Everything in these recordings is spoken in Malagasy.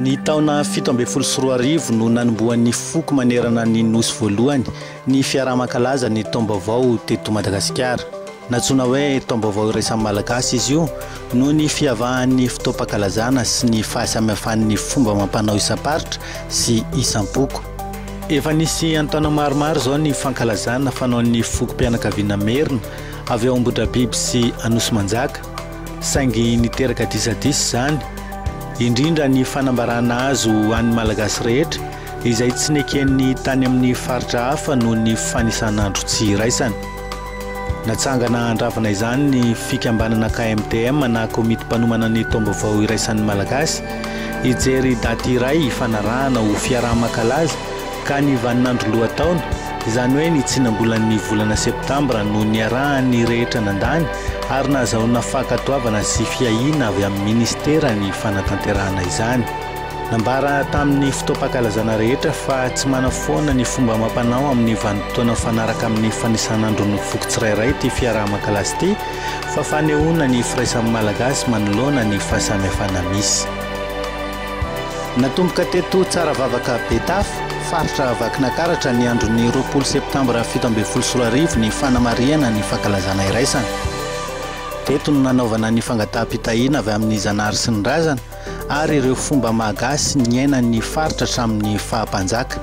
Ny taona 2017 no nanombohan'ny foko manerana ny Nosy voalohany ny fiaraha-mankalaza ny taom-baovao teto Madagasikara. Nantsoina hoe taom-baovao iraisan'ny Malagasy izy io noho ny fiavahan'ny fotoam-pankalazana sy ny fahasamihafan'ny fomba amam-panao isam-paritra sy isam-poko. Efa nisy an-taona maromaro izao ny fankalazana fanaon'ny fokom-pianakaviana Merina avy ao Ambohidrabiby sy Anosimanjaka, saingy niteraka disadisa izany, indrindra ny fanambarana azy ho an'ny Malagasy rehetra izay tsy neken'ny tany amin'ny faritra hafa noho ny fanisan'andro tsy iraisana. Natsangana handravana izany ny fikambanana KMTM na Komity Mpanomana ny Taom-baovao Iraisan'ny Malagasy, hijery daty iray hifanarahana ho fiaraha-mankalaza ka ny vaninandro lohataona, izany hoe ny tsinam-bolan'ny volana septambra no niarahan'ny rehetra nandany ary nahazahoana fankatoavana sy fiahiana avy amin'ny minisitera ny fanatanterahana izany. Nambara tamin'ny fotoam-pankalazana rehetra fa tsy manafoana ny fomba amam-panao amin'ny vanim-potoana mifanaraka amin'ny fanisan'andron'ny foko tsirairay ity fiaraha-mankalaza ity fa fanehoana ny firaisan'ny Malagasy manoloana ny fahasamihafana misy. Natomboka teto Tsaravavaka Betafo, faritra Vakinakaratra ny andron'ny 20 septambra 2017 ny fanamarihana ny fankalazana iraisana. Teto no nanaovana ny fangataham-pitahiana avy amin'ny Zanahary sy ny Razana, ary ireo fomba mahagasy niainan'ny faritra hatramin'ny faha-mpanjaka.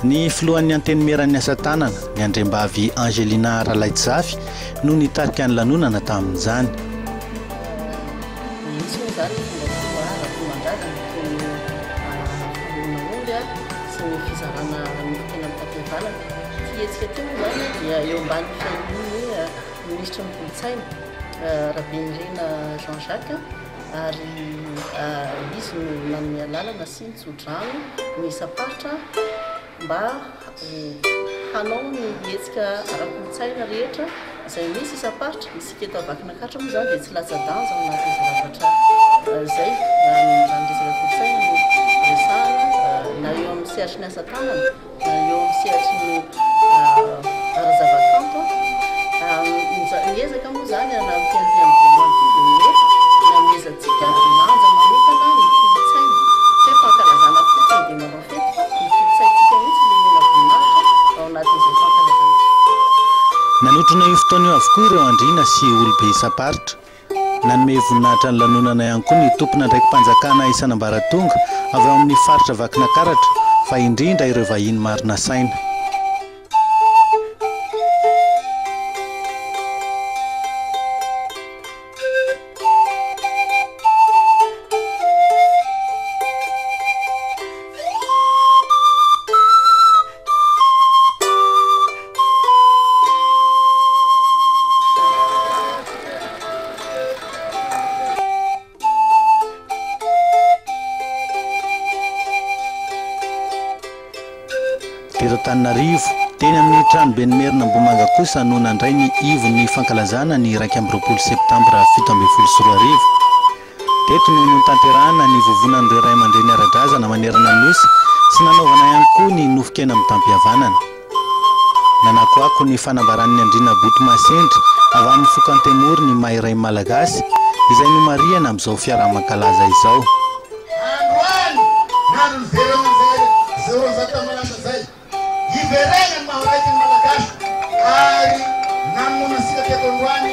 Ny filohan'ny Antenimieran'ny asa tanana, ny Andriambavy Angelina Ralaitozafy, no nitarika ny lanonana tamin'izany. Misy moa izany ny fombafomba ara-pomban-drazana toy ny famonoana omby sy ny fizarana nofon-kena mitam-pihavanana. Ity hetsika ity moa izany dia eo ambany fiahian'ny Minisitry ny Kolontsaina, Rabenirina Jean Jacques, ary izy no nanome alalana sy nitso-drano ny isam-paritra mba hanao ny hetsika ara-kolontsaina rehetra izay misy isam-paritra. Isika eto Vakinankaratra moa izany dia tsy latsa-danja ao anatin'izay zavatra izay raha ny resaka kolontsaina no resahana na eo amin'ny sehatry ny asa tanana. Na eo amin'ny sehatry ny ara-javakanto, ny ezaka moa izany raha ny TNT amin'ny voalohany ity dia ny hoe nanomezantsika lanja manokana ny kolontsaina, tsy hoe fankalazana fotsiny dia manao fety fa ny kolontsaintsika mihitsy no omena voninahitra ao anatin'izay fankalazana izay. Nanotrona io fotoana io avokoa ireo andriana sy olobe isam-paritra. Nanome voninahitra ny lanonana ihany koa ny tompon'andraiki-panjakana isan'ambaratonga avy ao amin'ny faritra Vakinakaratra fa indrindra ireo vahiny maro nasaina. Teto Antananarivo, teny amin'ny tranoben'ny Merina Ambohimanga kosa no nandray ny ivon'ny fankalazana ny 21 septambra 2017. Teto no notanterahana ny vovonan'ireo ray aman-dreny ara-drazana manerana ny Nosy sy nanaovana ihany koa ny nofon-kena mitam-pihavanana. Nanakoako ny fanambaran'ny Andriana Boto Mahasendry avy amin'ny foko Antemoro ny maha iray ny Malagasy izay nomarihana amin'izao fiaraha-mankalaza izao. Androany, nandro ny zéro an'izay zéro zato taona lasa izay. Hiverena ny maha raika ny Malagasy ary namono antsika teto androany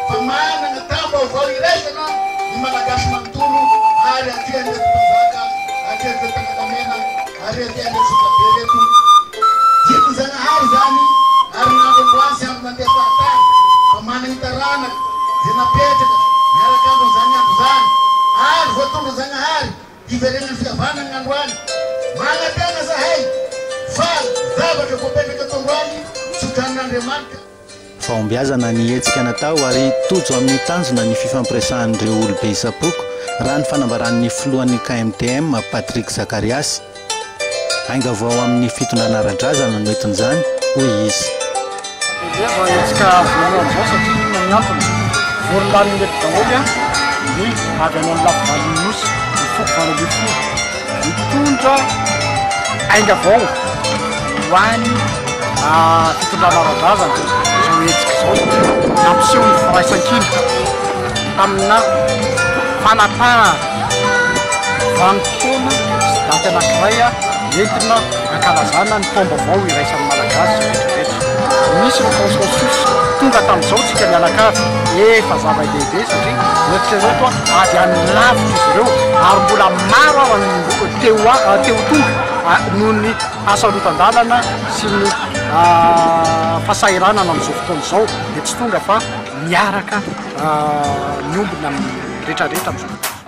fa manana taom-baovao iraisana ny Malagasy manontolo ary aty an'ireto mpanjaka, aty an'ireto Tangalamena ary aty an'ireto Sotrabe ireto. Didin'i Zanahary izany ary nandro androany sy andro nandeha fahatany fa manana taranaka izay napetraka miaraka andro an'izany andro izany ary voatondro Zanahary Hiverenan'ny fihavanana ny androany. Manantena zahay fa zavatra voapetraka eto androany tsy ho tranon'Andriamanitra. Fahombiazana ny hetsika natao ary tojo amin'ny tanjona ny fifampiresahan'ireo olobe isam-poko, raha ny fanambaran'ny filohan'ny KMTM, Patrick Zakariasy. Ainga vao amin'ny fitondrana ara-drazana no entin'izany, hoy izy. Dia izao hetsika voalohany izao satria inona ny antony? Vory lanina eto daholo ny avy any amin'ny lafivalon'ny Nosy, ny foko 18, mitondra ainga vao ho an'ny fitondrana ara-drazana izao hetsika izao satria nampiseho ny firaisankina tamina fanapahana. vanim-potoana sy daty anankiray entina ankalazana ny taom-baovao iraisan'ny Malagasy rehetra rehetra. Nisy ny consensus tonga tamin'izao tsika mianakavy, efa zava-dehibe satria eritrereto avy any lavitra izy ireo ary mbola maro ara no te ho te ho tonga noho ny hasarotan-dalana sy ny fahasahiranana amin'izao fotoana izao dia tsy tonga fa miaraka miombona amin'ny rehetra rehetra amin'izao fotoana izao.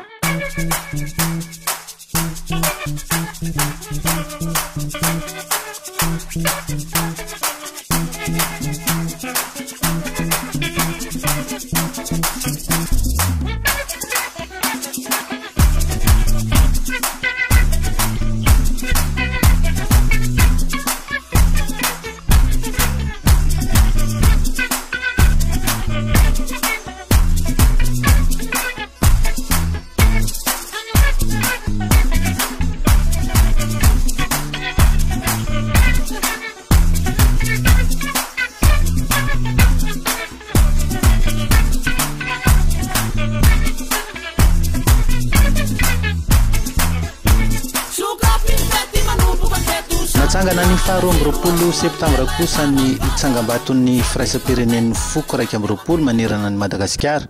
Natsangana ny faha 22 septambra kosa ny tsangambaton'ny firaisam-pirenen'ny foko 21 manerana an'i Madagasikara.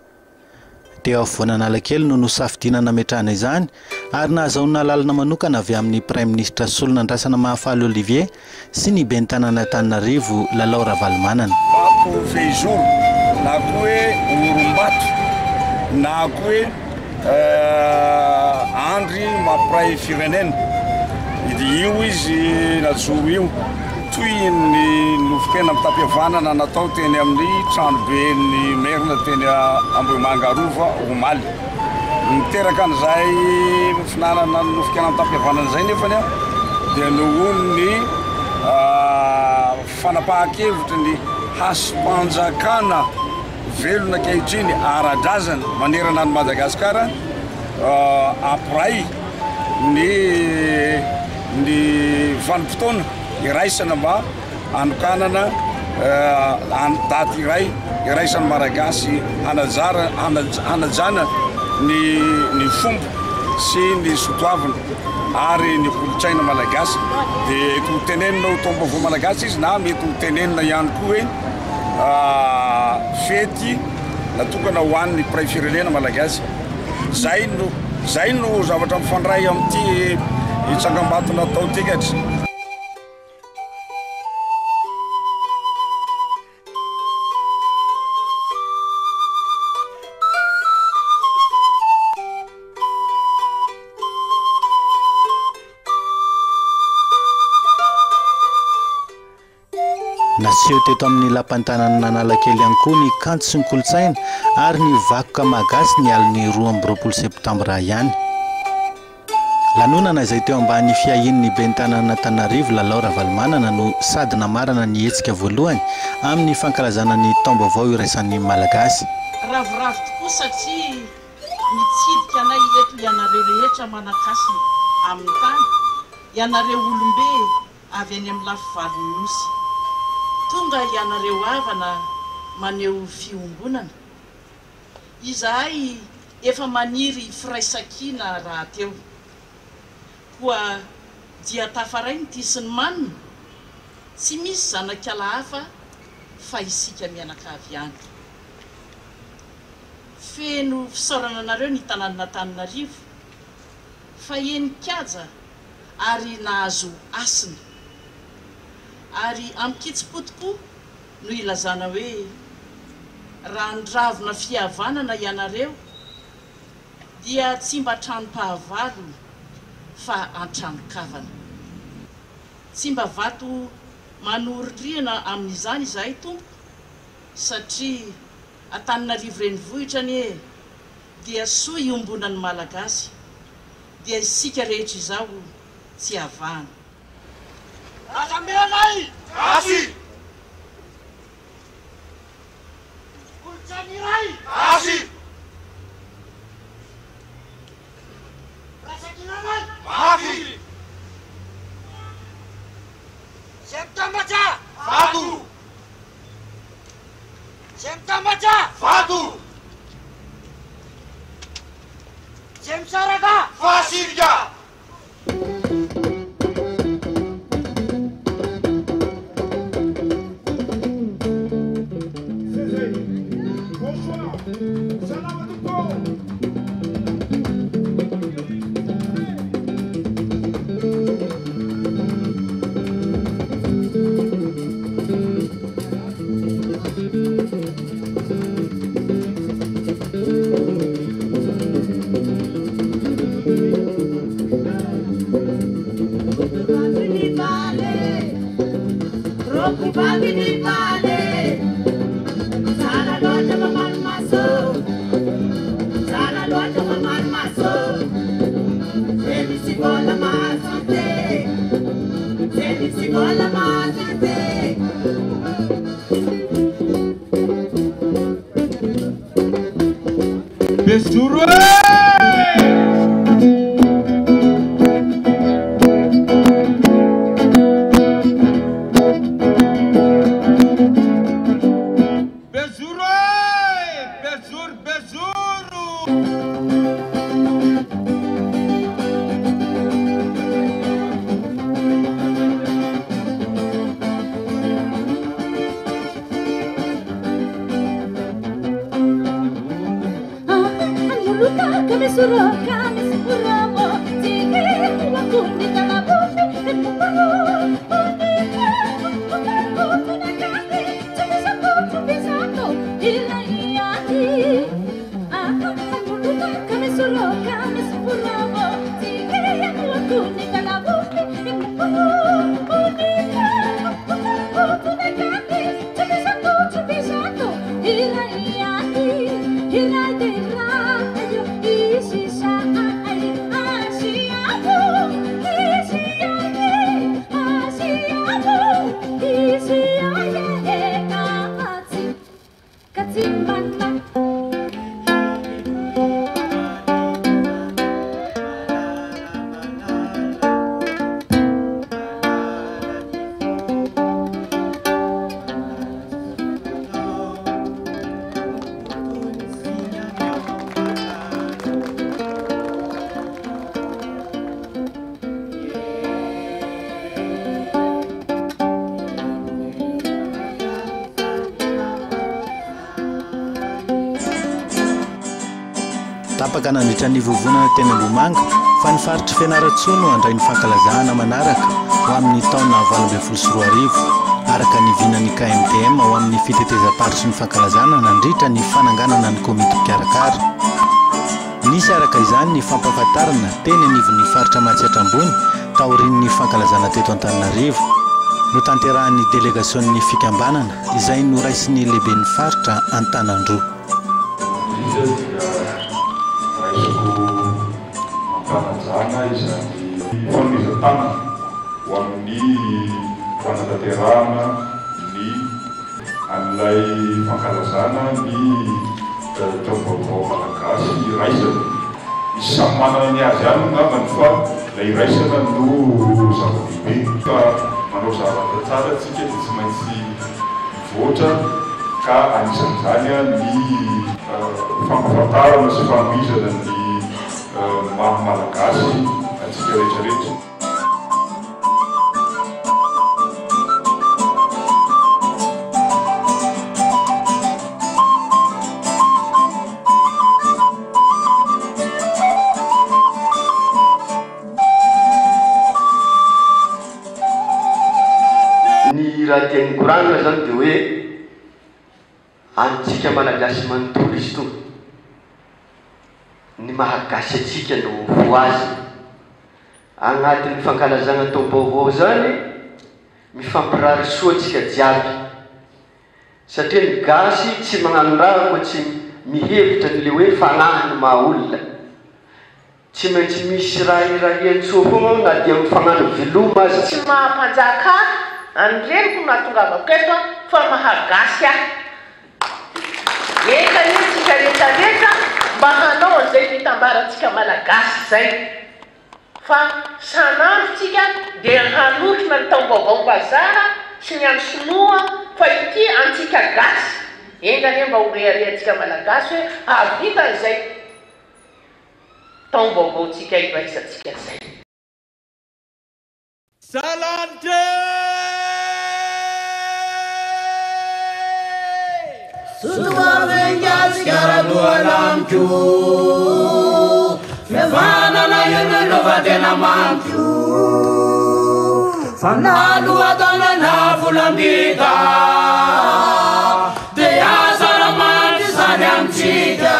Teo afovoan'Analakely no nosafidiana nametrahana izany ary nahazahoana alalana manokana avy amin'ny Praiminisitra Solonandrasana Mahafaly Olivier sy ny Ben'ny tanàn'Antananarivo Lalao Ravalomanana. Vato fehizoro na koa hoe orim-bato na koa hoe andry mampiray firenena. Dia io izy najoro io. Tohin'ny nofon-kena mitam-pihavanana natao teny amin'ny tranoben'ny Merina teny Ambohimanga Rova omaly. Niteraka an'izay fihinanana ny nofon-kena mitam-pihavanana izay nefany dia noho ny fanapahan-kevitry ny hasim-panjakana velona ankehitriny ara-drazana manerana an'i Madagasikara hampiray ny ny vanim-potoana iraisana mba hanokanana daty iray iraisan'ny Malagasy hanajara hanajana ny ny fomba sy ny sotoavina ary ny kolontsaina malagasy dia eto ho tenenina ho taom-baovao malagasy izy na mety ho tenenina ihany koa hoe fety natokana ho an'ny mpiray firenena malagasy. Zay no zay no zavatra mifandray amin'ity tsangambato natao ity katry. Naseho teto amin'ny Lapan'ny tanànan'Analakely ihany koa ny kanto sy ny kolontsaina ary ny vakoka mahagasy ny alin'ny 22 septambra ihany. Lanonana izay teo ambany fiahian'ny ben'ny tanànan'Antananarivo Lalao Ravalomanana no sady namarana ny hetsika voalohany amin'ny fankalazana ny taom-baovao iraisan'ny Malagasy. Ravoravo tokoa satria mitsidika anay eto ianareo rehetra manan-kasina amin'ny tany, ianareo olombe avy any amin'ny lafivalon'ny Nosy. Tonga ianareo havana maneho fiombonana. Izahay efa maniry firaisankina rahateo. Koa dia tafaray ny tia sy ny manina, tsy misy zanak'ala hafa fa isika mianakavy ihany. Feno fisaorana anareo ny tanànan'Antananarivo fa henin-kaja ary nahazo hasina. Ary amin-kitsim-po tokoa no ilazana hoe, Raha niravona fihavanana ianareo, dia tsy mba tranom-pahavalo fa an-tranon-kavana. Tsy mba vato manorin-drihana amin'izany izahay, Tompoko, satria Antananarivo Renivohitra anie dia soa iombonan'ny Malagasy. dia isika rehetra izao tsy avahana. Aza amenay! Gasy! Kolontsaina iray! Gasy! Firaisankinanay! Mafy! Izay mitambatra! Vato! Izay mitambatra! Vato! Izay misaraka! Fahasivika! Bezoro e! Bezoro e! Bezoro, bezoro! Tapaka nandritra ny vovonana teny Ambohimanga fa ny faritr'i Fianarantsoa no handray ny fankalazana manaraka ho amin'ny taona 2018, araka ny vinan'ny KMTM ho amin'ny fitetezam-paritry ny fankalazana nandritra ny fananganana ny komity mpikarakara. Nisy araka izany ny fampahafantarana teny anivon'ny faritra Matsiatra Ambony taorian'ny fankalazana teto Antananarivo. Notanterahin'ny delegasion'ny fikambanana izay noraisin'ny lehiben'ny faritra Antanandroa. Indrindra dia raisiko am-panajana izany fanomezan-tanana ho amin'ny fanatanterahana ny an'ilay fankalazana ny taom-baovao malagasy iraisana. Misy samy manana ny azy ihany angambany fa ilay iraisana no zava-dehibe. Fa manao zavatra tsara tsika dia tsy maintsy mivoatra ka anisan'izany ny fampahafantarana sy fanohizana ny maha malagasy antsika rehetra rehetra. Ny raha tian'ny koranina zany dia hoe antsika Malagasy manontolo izy ito. Ny maha gasy antsika no vohazina. Agnatin'ny fankalazagna taom-baovao zany, mifampirary soa tsika jiaby. Satria ny gasy tsy magnano raha koa tsy mihevitra an'le hoe fagnahy no maha olona. Tsy maintsy misy raha irarian-tsoa foagna ao na dia mifagnano veloma aza. Tsy maha mpanjaka ahy any reniko no nahatongavako eto fa maha gasy ahy. Enga anie tsika rehetra rehetra mba hanao an'izay fitambarantsika malagasy izay. Fa san'andro tsika dia hanotrona ny taom-baovaom-bazaha sy ny an'ny sinoa fa ity antsika gasy. Enga anie mba ho reharehantsika malagasy hoe hahavita an'izay. taom-baovaontsika iraisantsika izay. Salanitra e! Soatoavin' Gasikara tohana amiko Fihavanana io no lova tena mamiko Fa na lohataona na volam-bita Dia asaramanitra izany amintsika.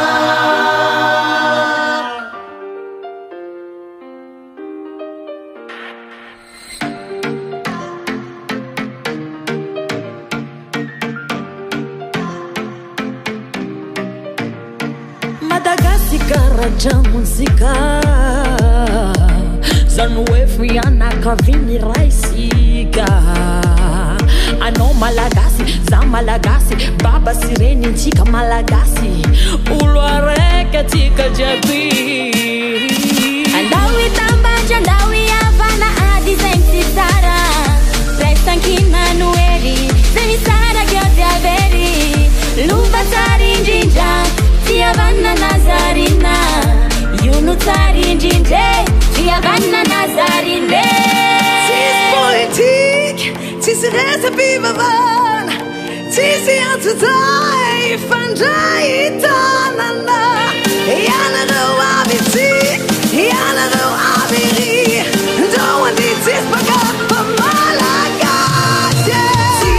Madagasikara mozika zany hoe fianakaviana iray isika. Anao malagasy, za malagasy, baba sy renintsika malagasy, olo araiky atsika jiaby. Andao hitambatra, andao hihavana, ady izay tsy tsara. Firaisankina no hery, izay misaraka eo dia very. Lova tsara indrindra, fihavanana zarina. Io no tsara indrindra e, fihavanana zarina e. Tsisy politika, tsisy resa-pivavahana, tsisy antsojay hifandray tanana. Ianareo avy etsy, ianareo avy ery, ndao andeha tsisy mpaka fa malagasy e. Tsy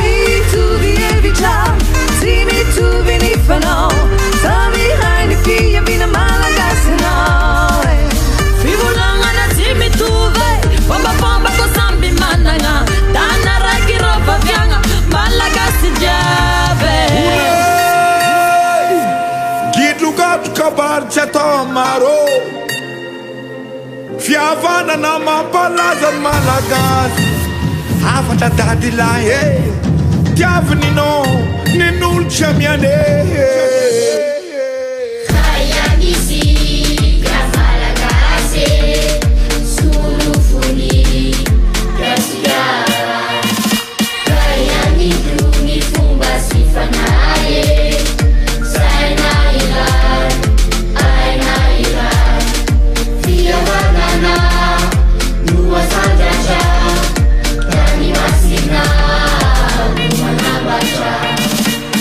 mitovy hevitra, tsy mitovy ny fanao, samy iray ny fiaviana malagasy anao e. Fivolagnana tsy mitovy e, fombafomba koa samby managna, tany araiky rô faviagna, malagasy jiaby e. Gidrogadro kabary tsy atao maro, fihavanana mampalaza ny malagasy. Hafatra dadilahy e, tiavinino ny nolotra miane.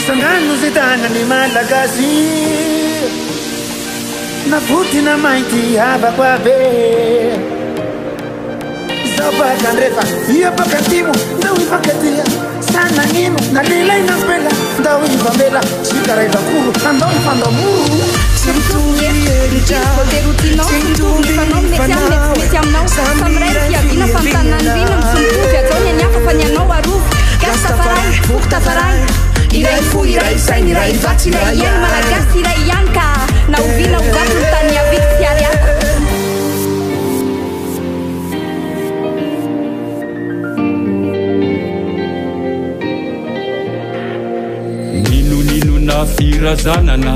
Sangano zay tanany malagasy, na fotsy na mainty havako aby. Zao baka andrefa, ia baka antimo, ndao hifankatia. Sa nagnino, na lehilahy na ampela, ndao hifamela. Tsy karaha ivakoro, andao hifandamoro. Tsy mitovy hevitra, tsy mitovy fanao, Samy iray ny fiaviana fa ny tananirina no tsy mitovy. Hajao ny an'ny hafa fa ny anao arovy. Gasy tafaray, foko tafaray, iray fo, iray saina, iray vatsy, iray ihany. Malagasy iray ihany ka na oviana ho vaky ny tany niaviako tsy ariako. Ninoninona firazanana,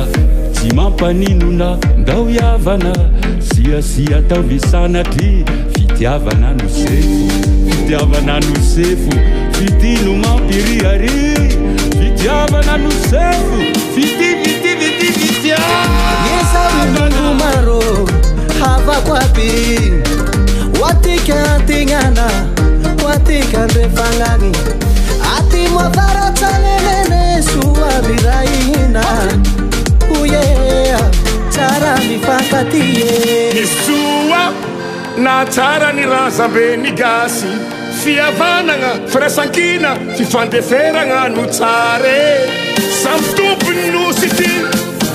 tsy mampaninona, ndao hihavana. Siasia ataovy sanatria, fitiavana no sefo, fitiavana no sefo, fitia no mampiriaria, fitiavana no sefo, fitia, fitia, fitia, fitiavana. Ny maro havako aby, ho atika antegnana, ho atika andrefagnany. Atimo avaratra lelene, soa mirahina. Oye, tsara mifankatia. Ny soa na tsara ny razambe ny gasy, fihavanana, firaisankina, fifandeferana no tsara e. Samy tompony nosy ity,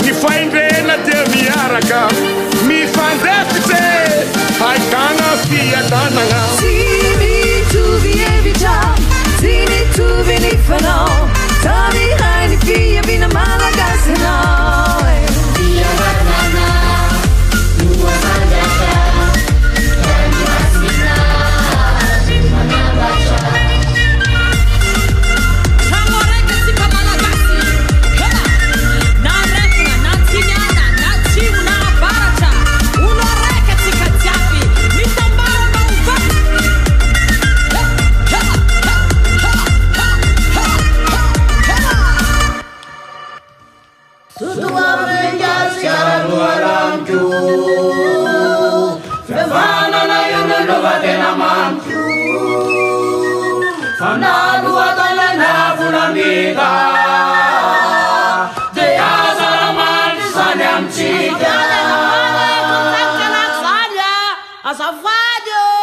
ny fahendrena dia miaraka, mifandefitra e, ahitana fiadanana. Tsy mitovy hevitra, tsy mitovy ny fanao, samy iray ny fiaviana malagasy anao e. Fihavanana no asandratra, tany masina no manambatra. Trano araiky antsika malagasy, hela, na andrefana, na atsinana, na atsimo, na avaratra, olo araiky antsika jiaby, mitambara mba ho vaky. Fa na lohataona na volamena dia aza mandry izany amintsika. Azafady ô!